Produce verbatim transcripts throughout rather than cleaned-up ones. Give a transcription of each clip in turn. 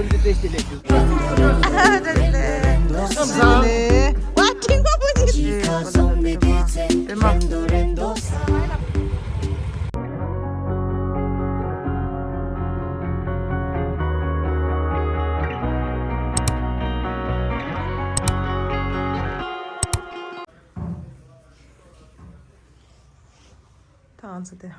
བཀྲ་ཤིས་བདེ་ལེགས། བཀྲ་ཤིས་བདེ་ལེགས། བཀྲ་ཤིས་བདེ་ལེགས། བཀྲ་ཤིས་བདེ་ལེགས། བཀྲ་ཤིས་བདེ་ལེགས། ད་ང་ཚོ་དེ།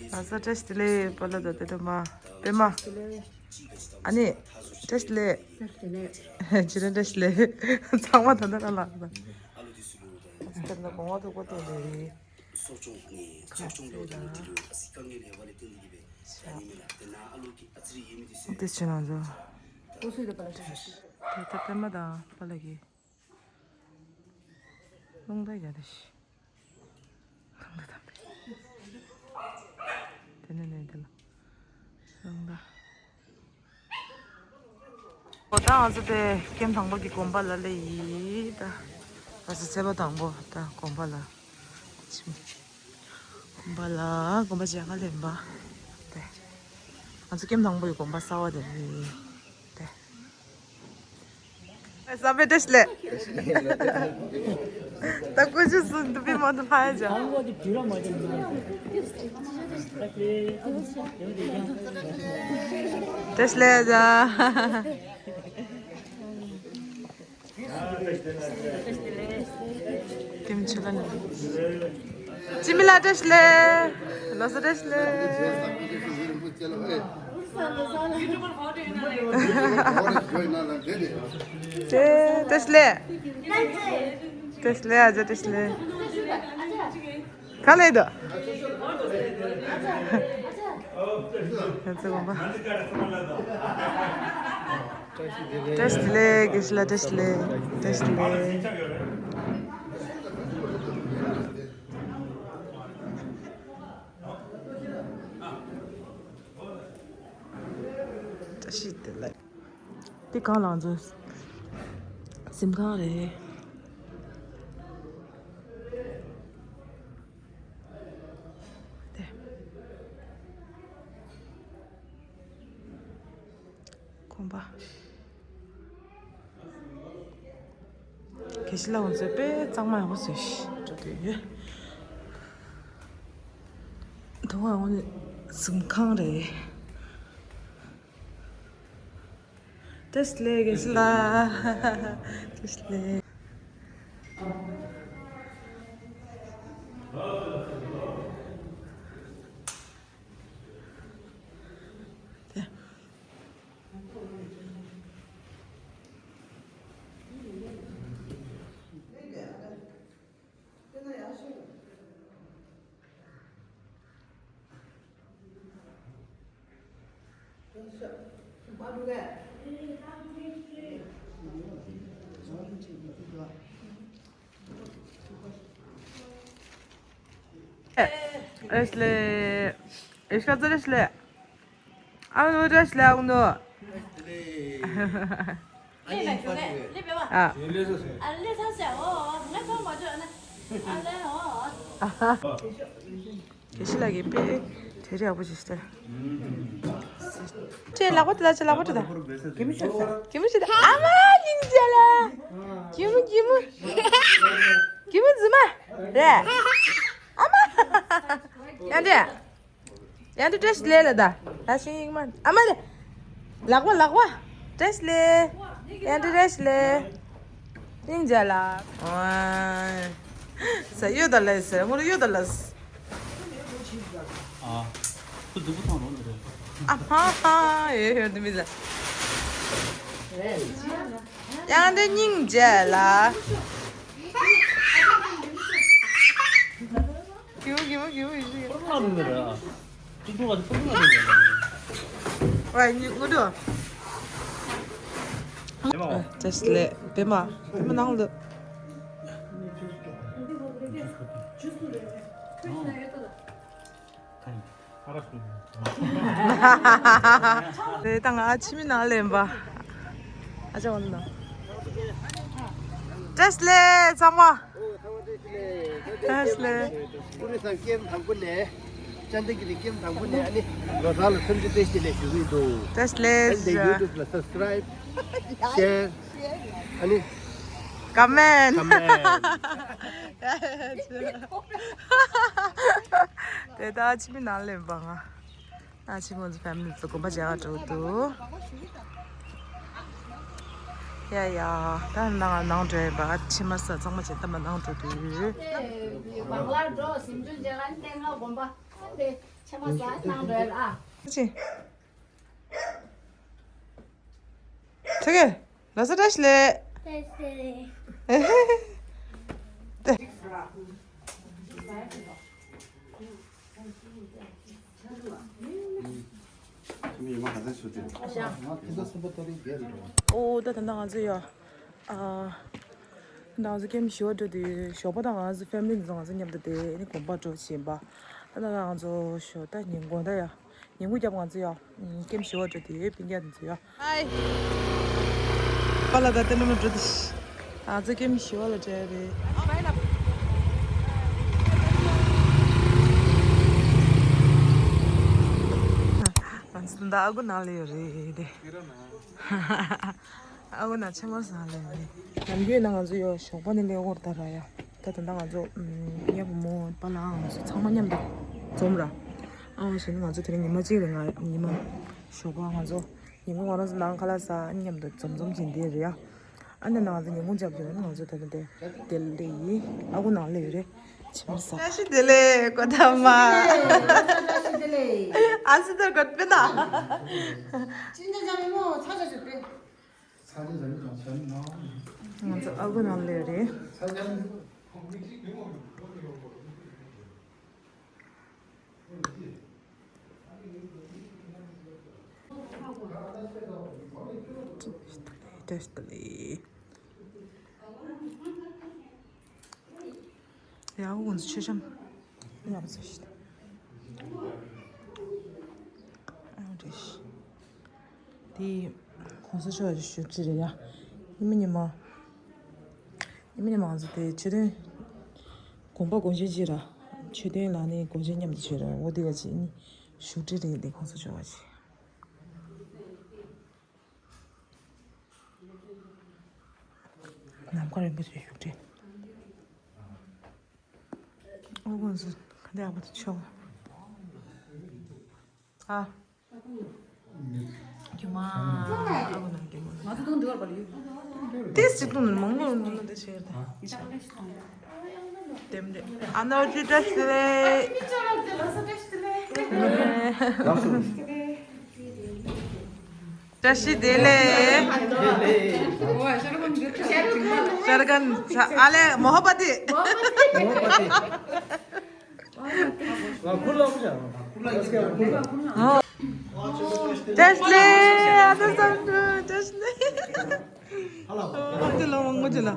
ལགས་སོ། བཀྲ་ཤིས་བདེ་ལེགས། པཱ་ལགས་དང་དེ་དུ་མ། པད་མ། ཨ་ནི། བཀྲ་ཤིས་བདེ་ལེགས། བཀྲ་ཤིས་བདེ་ལེགས། ཚང་མ་ད་ལྟ་རང་ལ། དེ་ན་གོང་བ་ཐུག་པ་དེ་རེད། དེ་བྱས་ན་འདུག་དེ་ལྟར་པད་མ་དང་པཱ་ལགས་ཀྱིས། རླུང་རྟ་རྒྱག་དེ་ཤི། རླུང་རྟ་དང་པད། དེ་ནས་ནས་དེ་ལ། རླུང་རྟ། འོ་ད་ང་ཚོ་དེ་ཀེམ་དང་པོ་གི་དགོན་པ་ལ་སླེབས་ཡིན་ད། ང་ཚོ་ཚེས་པ་དང་པོ་ད་དགོན་པ་ལ་ཕྱིན། དགོན་པ་ལ་དགོན་པ་མཇལ་ཁ་ལེན་པ་དེ། ང་ཚོ་ཀེམ་དང་པོ་ཡི་དགོན་པ་གསར་པ་དེ་རེད་དེ། ས་པེ་བཀྲ་ཤིས་བདེ་ལེགས། ད་ཀུ་ཅུ་སུ་འདུག་པི་མ་འདུག་ཧ་ཡ་ཇ། བཀྲ་ཤིས་བདེ་ལེགས་ཇ། ཀེམ་ཆུ་ལ་ནི། ཅི་མི་ལ་བཀྲ་ཤིས་བདེ་ལེགས། ལོ་སོ་བཀྲ་ཤིས་བདེ་ལེགས། བཀྲ་ཤིས་བདེ་ལེགས། བཀྲ་ཤིས་བདེ་ལེགས། ཨ་ཅག་བཀྲ་ཤིས་བདེ་ལེགས། ག་ལེ་དོ། ང་ཚོ་དགོན་པ། བཀྲ་ཤིས་བདེ་ལེགས། བཀྲ་ཤིས་བདེ་ལེགས། དགེ་བཤེས་ལགས་བཀྲ་ཤིས་བདེ་ལེགས། བཀྲ་ཤིས་བདེ་ལེགས། བཀྲ་ཤིས་བདེ་ལེགས། འདི་གང་ལ་ང་ཚོ་གཟིམ་ཁང་རེད། དེ། དགོན་པ། དགེ་བཤེས་ལགས་ང་ཚོ་དཔེ་གཙང་མ་ཡག་པོ་བཟོས་ཤིག་འགྲོ་འདོད་ཡོད། དུང་བ་འོ་ནི་གཟིམ་ཁང་རེད། བཀྲ་ཤིས་བདེ་ལེགས། བཀྲ་ཤིས་བདེ་ལེགས། ཨེ་ཤ་ལེ། ཨེ་ཤ་ཙ་རེ་ཤ་ལེ། ཨ་ནུ་བཀྲ་ཤིས་བདེ་ལེགས། ཨ་ནུ། ཨ། དགེ་བཤེས་ལགས་ཀྱིས་དཔེ་གྲ་སྒྲིག་ཡག་པོ་ཞིག་སྟེར། ཁྱེད་ལག་པ་དེ་ལ། ཁྱེད་ལག་པ་དེ་ལ། གད་མོ་ཤོར་སོང་། གད་མོ་ཤོར་སོང་། ཨ་མ་སྙིང་རྗེ་ལ། གད་མོ་གད་མོ། གད་མོ་རྫུན་མ་རེད། ཨ་མ། ཡང་འདྲེ། ཡང་འདྲེ་བཀྲ་ཤིས་བདེ་ལེགས་ལ་ད། ད་ཤིང་ཡིག་མ། ཨ་མ་ལེ། ལག་པ་ལག་པ། བཀྲ་ཤིས་བདེ་ལེགས། ཡང་འདྲེ་བཀྲ་ཤིས་བདེ་ལེགས། སྙིང་རྗེ་ལ། ཨ། ས་གཡོ་ད་ལ་ས་ངོ་གཡོ་ད་ལ་ས། ཨ། ཁུ་སྡུག་པོ་ཐང་རོ་འདི་རེད། ཨ་ཧ་ཧ། ཡོད་ཡོད་འདི་མི་ལ། ཡང་འདི་སྙིང་རྗེ་ལ། གིའུ་གིའུ་གིའུ་གིའུ། ཨ་ནི་ར། ཏུ་ཏུ་བ་ཏུ་ཏུ་བ་ཏུ་ཏུ་བ། ཝའི་ཉི་ངུ་དུ། བཀྲ་ཤིས་བདེ་ལེགས། པད་མ། པད་མ་ནང་ལ། རེད་ད། ང་ཕྱི་མི་ནང་ལེན་པ། ཨ་ཅག་འོང་ན། བཀྲ་ཤིས་བདེ་ལེགས་ཚང་མ། བཀྲ་ཤིས་བདེ་ལེགས། ཀུ་རེ་སང་ཀེམ་དང་པོ་ནས། ཅན་ཏ་གི་རི་ཀེམ་དང་པོ་ནས་ཨ་ནི་ལོ་གསར་ལ་འཚམས་འདྲི་བཀྲ་ཤིས་བདེ་ལེགས་ཞུ་གི་འདུག་བཀྲ་ཤིས་བདེ་ལེགས། ཨ་ནི་ཡུ་ཊུབ་ལ་སབ་སི་ཀ་རའིབ། ཤེར། ཨ་ནི་ཀོ་མེན། ཀོ་མེན། དེ་ད་ཕྱི་མི་ནང་ལེན་པ་ང་། ཨ་ཕྱི་མི་ཚོ་ཕེ་མི་ལི་ཚོ་དགོན་པ་མཇལ་འགྲོ་འདུག་ཡ་ཡ། ད་ནང་ནང་འགྲོ་ཡིན་པ། ཨ་ཕྱི་མ་ས་ཚང་མ་བྱེད་ཐབས་མ་ནང་འགྲོ་འདུག་བག་ལ་འགྲོ་ཞིམ་ཆུ་མཇལ་ལ་ནི་ལྔ་དགོན་པ། ཨ་དེ་ཕྱི་མ་ས་ནང་འགྲོ་ཡ་ཨ། ཅི། ཚ་གེ། ལ་ས་བཀྲ་ཤིས་ལེ། བཀྲ་ཤིས་ལེ། ཏེ། ཨོ་ད་ད་ང་ཚོ་ཡ། ཨ། ང་ཚོ་ཀེམ་བཞི་པ་འགྲོ་དུས་ཞོགས་པ་དང་ང་ཚོ་ཕེ་མི་ལི་ཚོ་ང་ཚོ་མཉམ་དུ་དེ་ནི་དགོན་པ་འགྲོ་བཞིན་པ། ད་ད་ང་ཚོ་ཞོགས་ད་ཉིན་དགོང་ད་ཡ། ཉིན་གུང་རྒྱབ་ང་ཚོ་ཡ། ཀེམ་བཞི་པ་འགྲོ་དུས་སྤུན་ཀྱག་དེ་ཚོ་ཡ། ཧའི། པ་ལ་ད་ལྟ་ནི་མ་འགྲོ་དུས། ང་ཚོ་ཀེམ་བཞི་པ་ལ་འགྲོ་ཡ་རེད། ང་ཚོ་ད་ཨ་ཁུ་ནང་ལ་ཡོད་རེད་དེ། ཨ་ཁུ་ན་ཆེན་མོ་ཟ་ལེ་ནི། ནམ་རྒྱུན་ན་ང་ཚོ་ཡོ་ཞོགས་པ་ནི་ལེ་འོར་ད་ར་ཡ། ད་ད་ང་ཚོ་ཉེ་བུ་མོ་པ་ལ་ང་ཚོ་ཚང་མ་མཉམ་དུ་འཛོམས་ར། ཨ་བཞིན་ང་ཚོ་དེ་རིང་ཉི་མ་གཅིག་རེ་ང་ཉི་མ་ཞོགས་པ་ང་ཚོ་ཉི་མ་ང་རང་ཚོ་ནང་ཁ་ལག་ཟ་མཉམ་དུ་འཛོམས་འཛོམས་བཞིན་དེ་རེད་ཡ། ཨ་ནི་ང་ཚོ་ཉིན་གུང་རྒྱབ་ཀྱི་རེད། ང་ཚོ་ད་ད་དེ་དེ་ལེ་ཡི་ཨ་ཁུ་ནང་ལེ་ཡོད་རེད། ཆེན་མོ་ཟ། བཀྲ་ཤིས་བདེ་ལེགས་གོ་ཐ་མ། བཀྲ་ཤིས་བདེ་ལེགས། ཨ་སི་ཐར་གོ་པེ་ན། ཅི་འདྲ་ཅང་མོ་ཚ་ཅ་ཅུ་པེ། ང་ཚོ་ཨ་ཁུ་ནང་ལས་རེད། བཀྲ་ཤིས་བདེ་ལེགས། ཡ་འུ་ཚོ་མཆོད་བཤམས་ཡག་པོ་བྱས་ཤིག་ཨ་འདྲ་ཤི། དེ་གོང་ས་མཆོག་གི་བཞུགས་ཁྲི་རེད་ཡ། ཉི་མ་ཉི་མ། ཉི་མ་ཉི་མ་ང་ཚོ་དེ་མཆོད་རྟེན། དགོན་པ་དགོན་ཆེན་གཅིག་ར། མཆོད་རྟེན་ལ་ནི་དགོན་ཆེན་མཉམ་དུ་བྱས་ར། འོ་དེ་ག་ཅིག་ནི་བཞུགས་ཁྲི་རེད་དེ་གོང་ས་མཆོག་གི། ནམ་མཁའ་རིན་པོ་ཆེའི་བཞུགས་ཁྲི། ཨོ་དགོན་སུ་ག་འདྲ་ཡག་པོ་འདུག་ཆོག་ཨ། རྒྱུ་མ། ཨ་དགོན་ནང་རྒྱུ་མ། ང་ཚོ་དུང་འདི་བར་པ་ལ་ཡོད། ཏིས་ཅིག་དུང་མང་མང་མང་མང་འདི་བྱས་ཏེ། དེམ་རེད། ཨ་ནོ་ཅི་བཀྲ་ཤིས་བདེ་ལེགས། བཀྲ་ཤིས་བདེ་ལེགས། ཤར་གན་ཨ་ལེ་མོ་ཧ་པ་ཏི། བཀྲ་ཤིས་བདེ་ལེགས། ཨ་ནོ་བསམ་འགྲུབ་བཀྲ་ཤིས་བདེ་ལེགས། ཨ་ཅི་ལོ་མང་པོ་ཅི་ལ། ཨ་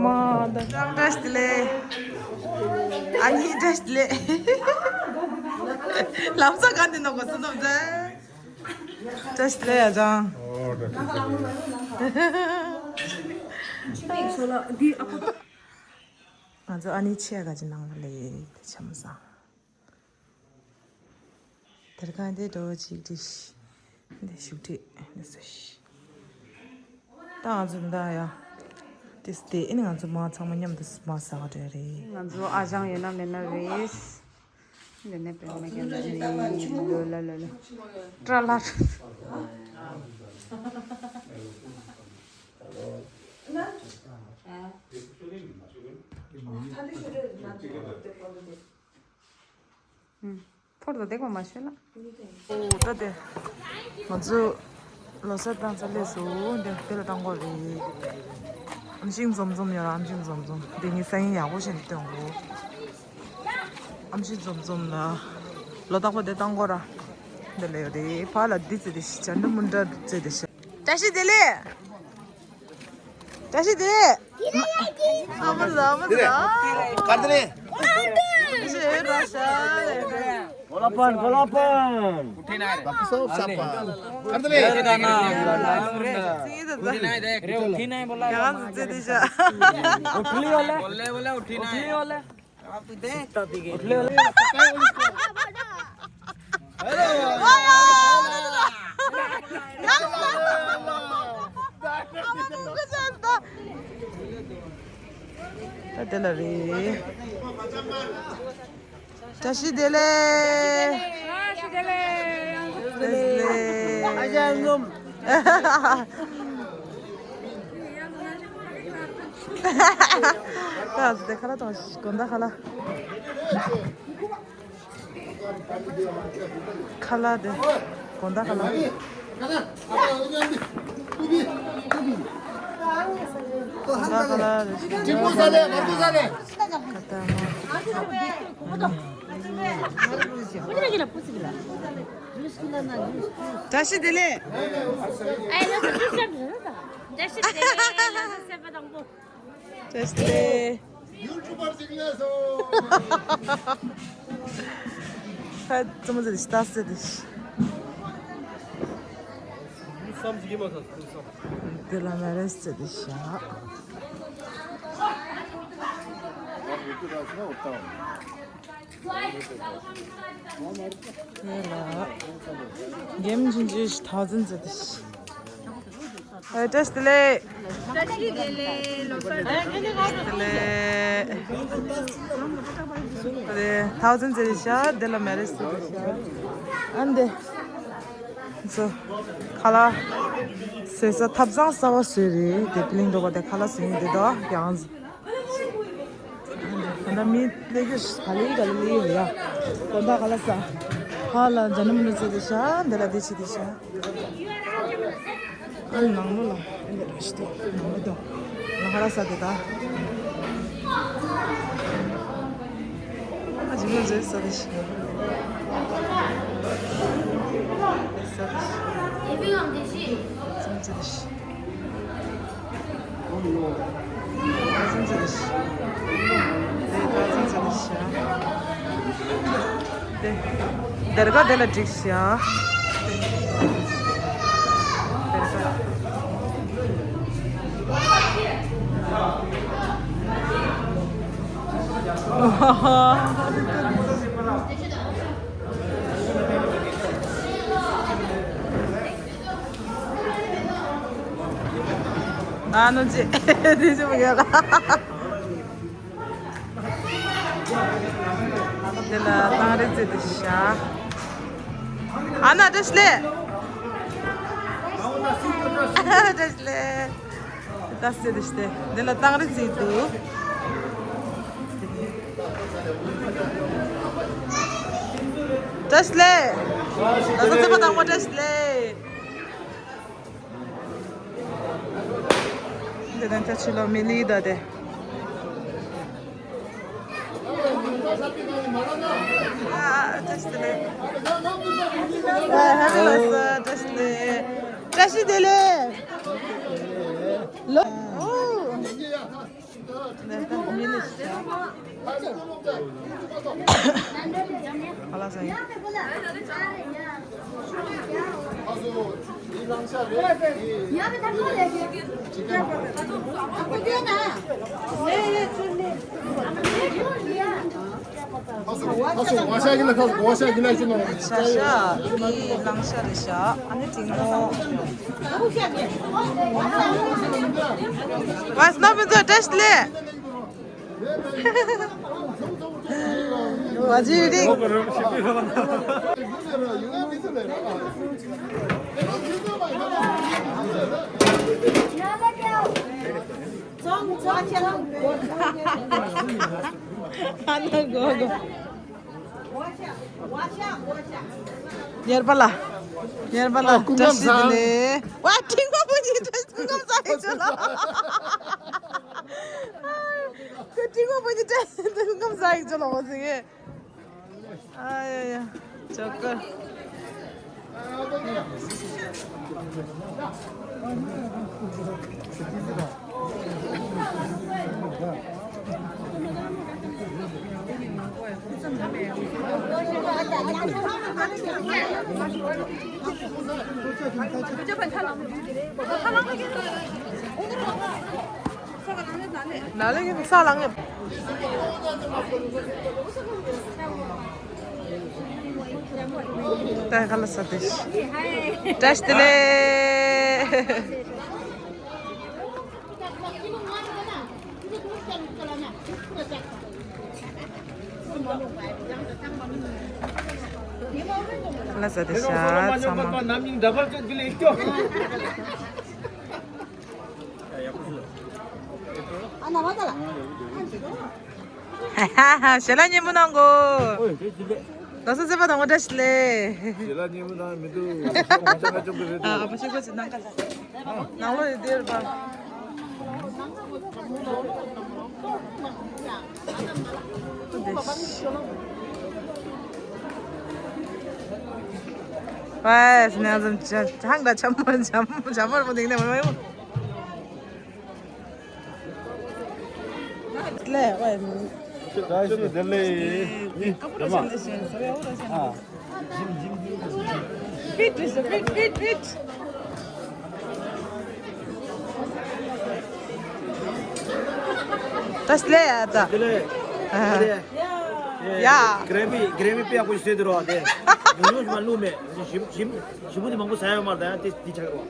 མ་ད་ཅང་བཀྲ་ཤིས་བདེ་ལེགས། ཨ་ནི་བཀྲ་ཤིས་བདེ་ལེགས། ལམ་སང་ག་འདི་ནོ་གོ་སོ་ནོ་ཛ། བཀྲ་ཤིས་བདེ་ལེགས་ཡ་ཅང་། ང་ཚོ་ཨ་ནི་ཆེ་ག་ཅི་ནང་ལ་ལས་ཆམ་སང་། དེར་ཁ་འདི་འགྲོ་ཅིག་འདི་ཤི། འདི་ཤུགས་ཏེ་འདི་ས་ཤི། ད་ང་ཚོ་འདི་ཡ། དེ་སྟེ་ཨེ་ནི་ང་ཚོ་མ་ཚང་མ་མཉམ་དུ་མ་ཟ་ག་འདྲ་རེད། ང་ཚོ་ཨ་ཞང་ཡོད་ན་མེད་ན་རེད། འདི་ནས་པད་མ་རྒྱལ་ལ་རེད། ལོ་ལ་ལོ་ལ། ཏྲ་ལ། ཐོར་དོ་བསྡད་པ་མ་ཤེས་ལ། ཨོ་ད་དེ། ང་ཚོ་ལོ་གསར་བཏང་ཚར་ལས་སུ་འདི་དེ་ལ་བཏང་གོ་རེད། ཨམ་ཤིང་འཛོམས་འཛོམས་ཡོད་ར། ཨམ་ཤིང་འཛོམས་འཛོམས་འདི་ངའི་ས་ཡིན་ཡག་པོ་ཞིག་འདི་སྟོན་གོ། ཨམ་ཤིང་འཛོམས་འཛོམས་ལ་ལོ་རྟག་པ་འདི་བཏང་གོ་ར། འདི་ལ་ཡོད་རེད། ཕ་ལ་འདི་ཙི་དེ་ཤི། ཅན་ཏ་མུན་ཏྲ་འདི་ཙི་དེ་ཤི། བཀྲ་ཤིས་བདེ་ལེགས། བཀྲ་ཤིས་བདེ་ལེགས། ཨ་མ་ཟ་ཨ་མ་ཟ། དེ་ལས། ག་དེ་ལས། ཞེ་ར་ཤ་ལེ། Kolapan, kolapan. बाकी सब साफ। कर दे। तेरे का नाम। उठी नहीं देख। रे, उठी नहीं बोला। यहाँ से दे दीजिए। उठली वाला। बोले, बोले, उठी नहीं। उठली वाला। उठली वाला। ད་དེ་ལ་རེད། བཀྲ་ཤིས་བདེ་ལེགས། བཀྲ་ཤིས་བདེ་ལེགས། བཀྲ་ཤིས་བདེ་ལེགས། ཨ་ཅག་ངོམ། ད་དེ་ཁ་ལག་དང་དགོང་དག་ཁ་ལག་ཁ་ལག་དེ། དགོང་དག་ཁ་ལག་དགོང་དག་ཁ་ལག་རེད། ཁ་ལག་མ། བཀྲ་ཤིས་བདེ་ལེགས། བཀྲ་ཤིས་བདེ་ལེགས། བཀྲ་ཤིས་བདེ་ལེགས། བཀྲ་ཤིས་བདེ་ལེགས། ཡུ་ཊུབ་པར་ཅིག་ལས་སོ། ཧད་ཙམ་ཟེར་ཏེ་ལྟ་ཟེར་ཏེ། བསམ་ཞིག་མ་ཟ་བསམ། དེ་ལ་མ་རེད་ཟེར་ཏེ་བཞག་དེ་ལ་གེམ་ཆུང་ཆུང་ཞིག་ཐའོ་ཟན་ཟེར་ཏེ་བཞག་ཨ། བཀྲ་ཤིས་བདེ་ལེགས། བཀྲ་ཤིས་བདེ་ལེགས། ལོ་གསར་བདེ་ལེགས། དེ་ཐའོ་ཟན་ཟེར་ཤག་དེ་ལ་མ་རེད་ཟེར་ཤག་ཨ་འདི། ཚོ། ཁ་ལག་ཟས་ས་ཐབ་ཚང་གསར་པ་བཟོས་རེད། དེ་པི་ལིང་འགྲོ་བ་དེ་ཁ་ལག་ཟོས་ཡིན་དེ་དོ་ཡང་། ད་ལྟ་མི་སླེབས་རྒྱུ་ག་ལེ་ག་ལེ་རེད་ཡ། དགོང་དག་ཁ་ལག་ཟ། ཧ་ལ་ཇ་ནམ་ལོ་ཟེར་དེ་ཤ་འདི་ལ་དེ་ཆི་དེ་ཤ། ཨ་ནང་ལོ་ལ་ཨ་ནི་ར་ཤི་དེ་ནང་ལོ་དོ། ལ་ཁ་ལག་ཟ་དེ་ད། ཨ་ཇི་མ་ཟེར་ཟ་དེ་ཤ། ཟ་དེ་ཤ། ཙམ་ཟ་དེ་ཤ། དེ་དེར་ག་དེ་ལ་འགྲིག་ཤག་ཨ་ནུ་ཅི་དེ་ཅི་མི་ཡོད་ལ། དེ་ལ་བཏང་རེས་བྱེད་དུ་བཞག་ཨ་ན་བཀྲ་ཤིས་བདེ་ལེགས། བཀྲ་ཤིས་བདེ་ལེགས། ད་སེ་དེ་སྟེ་འདི་ལ་བཏང་རེས་བྱེད་དུ། བཀྲ་ཤིས་བདེ་ལེགས། ད་ས་ཚེ་པ་དང་པོ་བཀྲ་ཤིས་བདེ་ལེགས། འདི་དང་ཁྱོད་ཕྱི་ལོགས་མི་ལི་ད་དེ། ཨ་བཀྲ་ཤིས་བདེ་ལེགས། ཨ་ཧེ་པི་བར་ཐ་ཌེ། བཀྲ་ཤིས་བདེ་ལེགས། ལོ། ཨོ། ཁ་ལག་ཟ་ཡིན། ཤ་ཤ་ཨི་ལང་ཤ་རེད་ཤག་ཨ་ནི་དེ་ནོ། བས་ནོ་མི་འཛོ་བཀྲ་ཤིས་བདེ་ལེགས། ཝ་ཇི་རིག་ཨ་ན་གོ་གོ། ཉེར་པ་ལ། ཉེར་པ་ལ་ཨ་སྐུ་བཀྲ་ཤིས་བདེ་ལེགས། ཝ་ཁྲིང་མ་པོ་ཉིད་བཀྲ་ཤིས་སྐུ་ཁམས་བཟང་ཡིན་ཆོ་ལ། ཁོ་ཁྲིང་མ་པོ་ཉིད་བཀྲ་ཤིས་སྐུ་ཁམས་བཟང་ཡིན་ཆོ་ལ་འོ་ཟིག་ཨ་ཡ་ཡ། ཇོ་ཀར། ནཱ་ལས་ཀྱི་ས་ལངས་ཡོད། ད་ག་ལ་ས་དེ་ཤི། བཀྲ་ཤིས་བདེ་ལེགས། ལ་ས་དེ་ཤ་ཚང་མ། ཞལ་ལག་མཉེས་པོ་གནང་གོ། ལགས་སོ། བརྩེ་བ་དང་བཀྲ་ཤིས་བདེ་ལེགས། ཞལ་ལག་མཉེས་པོ་གནང་མི་འདུག་ཅག་ཅོག་གི་རེད་འདུག་ཨ་ཨ་ཕ་ཤི་ཁོ་ཅི་ནང་ག་ལ། ནང་ལོགས་ཡོད་དེ་རེད་པ། བས་ནང་ཙམ་ཆང་འདྲ་ཆམ་མོ་ཆམ་ཆམ་མར་མོ་དེང་ནས་མ་མ་ཡོང་། ལས་བས། བཀྲ་ཤིས་བདེ་ལེགས། ཨ། ཕིཊ་རེད་ཤག་ཕིཊ་ཕིཊ་ཕིཊ། བཀྲ་ཤིས་བདེ་ལེགས་ཨ་ཙ། བདེ་ལེགས། ཨ། ཡ། གྲེ་མི་གྲེ་མི་དཔེ་ཡག་པོ་ཞིག་བཟོས་འདུག་རོ་དེ། ཉུང་ཉུང་ཞིག་མ་བླུགས་མེད། ཞིམ་ཞིམ་ཞིམ་པོ་དེ་མང་པོ་ཟ་ཡོད་མ་རེད་ད་ཡང་དེ་དེ་ཆགས་རོ།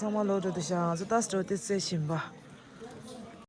ཚང་མ་ལོག་འགྲོ་དུ་ཤང་ཚོ་ད་སྤྲོ་དེ་རྩེ་བཞིན་པ།